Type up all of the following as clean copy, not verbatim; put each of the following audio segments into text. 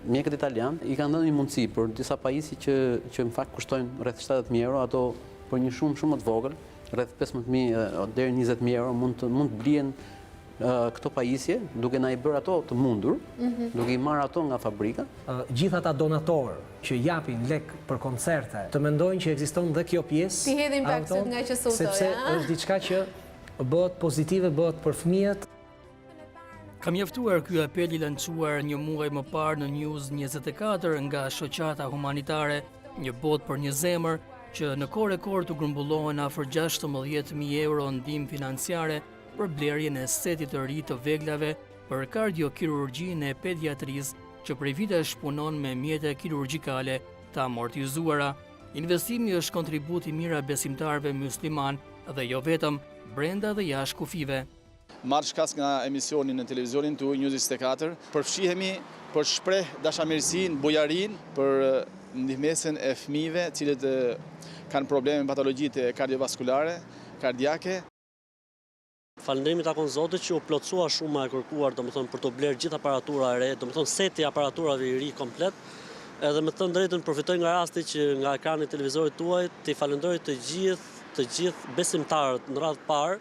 Mjekët italianë i kanë dhënë një mundësi për disa pajisje që që në fakt kushtojnë rreth 70.000 euro, ato për një shumë shumë më të vogël, rreth 15.000 deri 20.000 euro mund të mund të blihen këto pajisje, duke na i bërë ato të mundur, mhm. duke i marrë ato nga fabrika. Gjithë ata donatorë që japin lek për koncerte, të mendojnë që ekziston dhe kjo pjesë, T'i hedhin pak sytë nga qesutoja, sepse është diçka që bëhet pozitive, bëhet për fëmijët. Ka mjaftuar ky apel i lançuar një muaj më parë në News 24 nga Shoqata Humanitare Një botë për një zemër, që në kohë rekord të grumbullohen afër 16.000 euro ndihmë financiare për blerjen e setit të ri të veglave për kardiokirurgjinë e pediatrisë që prej vitesh punon me mjete kirurgjikale të amortizuara. Investimi është kontribut i mijëra besimtarëve myslimanë dhe jo vetëm, brenda dhe jashtë kufijve. Marr shkas nga emisioni në televizionin tuaj News 24, përfshihemi për të shpreh dashamirësinë, bujarinë për ndihmesën e fëmijëve, të cilët kanë probleme me patologjitë kardiovaskulare, kardiake. Falënderimi i takon Zotit që u plotësua shuma e kërkuar, domethënë për të blerë gjithë aparatura e re, domethënë seti i aparaturave i ri komplet. Edhe me thënë drejtën përfitoj nga rasti që nga ekrani i televizorit tuaj t'i falënderoj të gjithë, të gjithë besimtarët në radhë të parë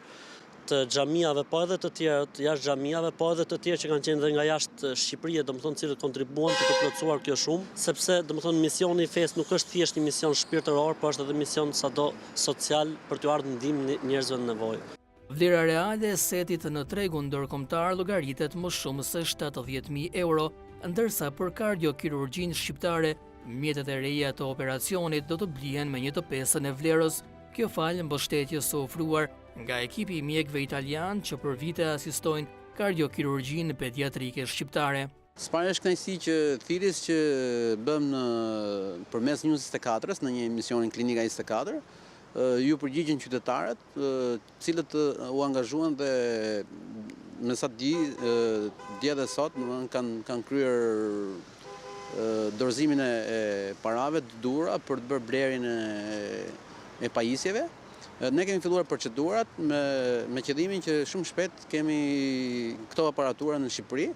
të xhamiave, po edhe të tjerët jashtë xhamiave, po edhe të tjerë që kanë qenë dhe nga jashtë Shqipërie, domethënë të cilët kontribuan për të plotësuar kjo shumë, sepse domethënë misioni i fesë nuk është thjesht një mision shpirtëror, po është edhe mision sado social për t'u ardhur ndihmë njerëzve në nevojë. Vlera reale e setit në tregun ndërkombëtar llogaritet më shumë se 70.000 euro, ndërsa për kardiokirurgjinë shqiptare, mjetet e reja të operacionit do të blihen me një të pestën e vlerës, kjo falë mbështetjes së ofruar nga ekipi i mjekëve italianë që për vite asistojnë kardiokirurgjinë pediatrike shqiptare. Së pari është kënaqësi që thirrjes që bëmë në përmes News 24-s në një emisionin Klinika 24, iu përgjigjën qytetarët, të cilët u angazhuan dhe me sa di dje dhe sot, domethënë kanë kanë kryer dorëzimin e parave të duhura për të bërë blerjen e e pajisjeve. Ne kemi filluar procedurat me me qëllimin që shumë shpejt kemi këto aparatura në Shqipëri.